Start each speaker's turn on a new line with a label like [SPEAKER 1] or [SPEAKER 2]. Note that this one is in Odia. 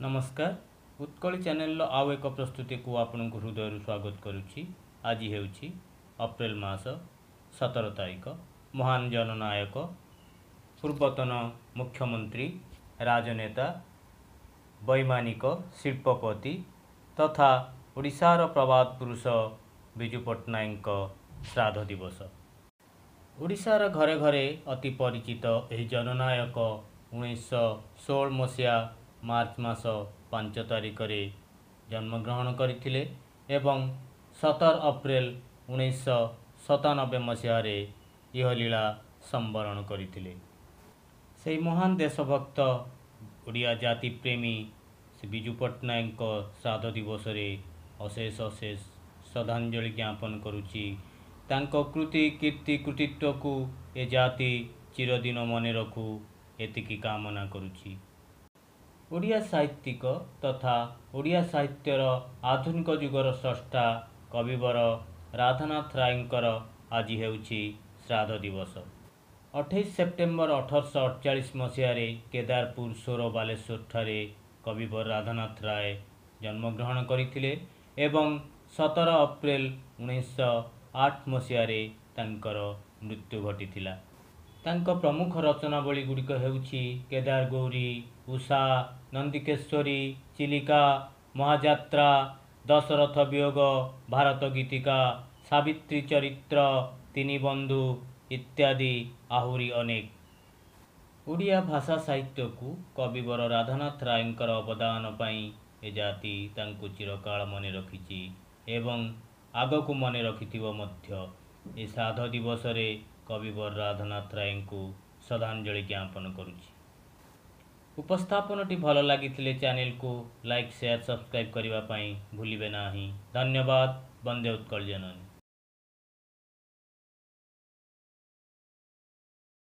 [SPEAKER 1] ନମସ୍କାର, ଉତ୍କଳୀ ଚ୍ୟାନେଲର ଆଉ ଏକ ପ୍ରସ୍ତୁତିକୁ ଆପଣଙ୍କୁ ହୃଦୟରୁ ସ୍ୱାଗତ କରୁଛି। ଆଜି ହେଉଛି ଅପ୍ରିଲ ମାସ 17 ତାରିଖ। ମହାନ ଜନନାୟକ, ପୂର୍ବତନ ମୁଖ୍ୟମନ୍ତ୍ରୀ, ରାଜନେତା, ବୈମାନିକ, ଶିଳ୍ପପତି ତଥା ଓଡ଼ିଶାର ପ୍ରବାଦ ପୁରୁଷ ବିଜୁ ପଟ୍ଟନାୟକଙ୍କ ଶ୍ରାଦ୍ଧ ଦିବସ। ଓଡ଼ିଶାର ଘରେ ଘରେ ଅତି ପରିଚିତ ଏହି ଜନନାୟକ 1916 ମସିହା ମାର୍ଚ୍ଚ ମାସ 5 ତାରିଖରେ ଜନ୍ମଗ୍ରହଣ କରିଥିଲେ ଏବଂ 17 ଅପ୍ରିଲ 1997 ମସିହାରେ ଇହଲୀଳା ସମ୍ବରଣ କରିଥିଲେ। ସେହି ମହାନ ଦେଶଭକ୍ତ, ଓଡ଼ିଆ ଜାତିପ୍ରେମୀ ଶ୍ରୀ ବିଜୁ ପଟ୍ଟନାୟକଙ୍କ ଶ୍ରାଦ୍ଧ ଦିବସରେ ଅଶେଷ ଅଶେଷ ଶ୍ରଦ୍ଧାଞ୍ଜଳି ଜ୍ଞାପନ କରୁଛି। ତାଙ୍କ କୃତି, କୀର୍ତ୍ତି, କୃତିତ୍ୱକୁ ଏ ଜାତି ଚିରଦିନ ମନେ ରଖୁ, ଏତିକି କାମନା କରୁଛି। ଓଡ଼ିଆ ସାହିତ୍ୟିକ ତଥା ଓଡ଼ିଆ ସାହିତ୍ୟର ଆଧୁନିକ ଯୁଗର ସ୍ରଷ୍ଟା କବିବର ରାଧାନାଥ ରାୟଙ୍କର ଆଜି ହେଉଛି ଶ୍ରାଦ୍ଧ ଦିବସ। 28 ସେପ୍ଟେମ୍ବର 1848 ମସିହାରେ କେଦାରପୁର, ସୋର, ବାଲେଶ୍ୱରଠାରେ କବିବର ରାଧାନାଥ ରାୟ ଜନ୍ମଗ୍ରହଣ କରିଥିଲେ ଏବଂ 17 ଅପ୍ରିଲ 1908 ମସିହାରେ ତାଙ୍କର ମୃତ୍ୟୁ ଘଟିଥିଲା। ତାଙ୍କ ପ୍ରମୁଖ ରଚନାବଳୀ ଗୁଡ଼ିକ ହେଉଛି କେଦାର ଗୌରୀ, ଉଷା, ନନ୍ଦିକେଶ୍ୱରୀ, ଚିଲିକା, ମହାଯାତ୍ରା, ଦଶରଥ ବିୟୋଗ, ଭାରତ ଗୀତିକା, ସାବିତ୍ରୀ ଚରିତ୍ର, ତିନି ବନ୍ଧୁ ଇତ୍ୟାଦି ଆହୁରି ଅନେକ। ଓଡ଼ିଆ ଭାଷା ସାହିତ୍ୟକୁ କବିବର ରାଧାନାଥ ରାୟଙ୍କର ଅବଦାନ ପାଇଁ ଏ ଜାତି ତାଙ୍କୁ ଚିରକାଳ ମନେ ରଖିଛି ଏବଂ ଆଗକୁ ମନେ ରଖିଥିବ ମଧ୍ୟ। ଏ ଶ୍ରାଦ୍ଧ ଦିବସରେ କବିବର ରାଧାନାଥ ରାୟଙ୍କୁ ଶ୍ରଦ୍ଧାଞ୍ଜଳି ଜ୍ଞାପନ କରୁଛି। ଉପସ୍ଥାପନଟି ଭଲ ଲାଗିଥିଲେ ଚ୍ୟାନେଲକୁ ଲାଇକ୍, ସେୟାର, ସବସ୍କ୍ରାଇବ୍ କରିବା ପାଇଁ ଭୁଲିବେ ନାହିଁ। ଧନ୍ୟବାଦ। ବନ୍ଦେ ଉତ୍କଳ ଜନନୀ।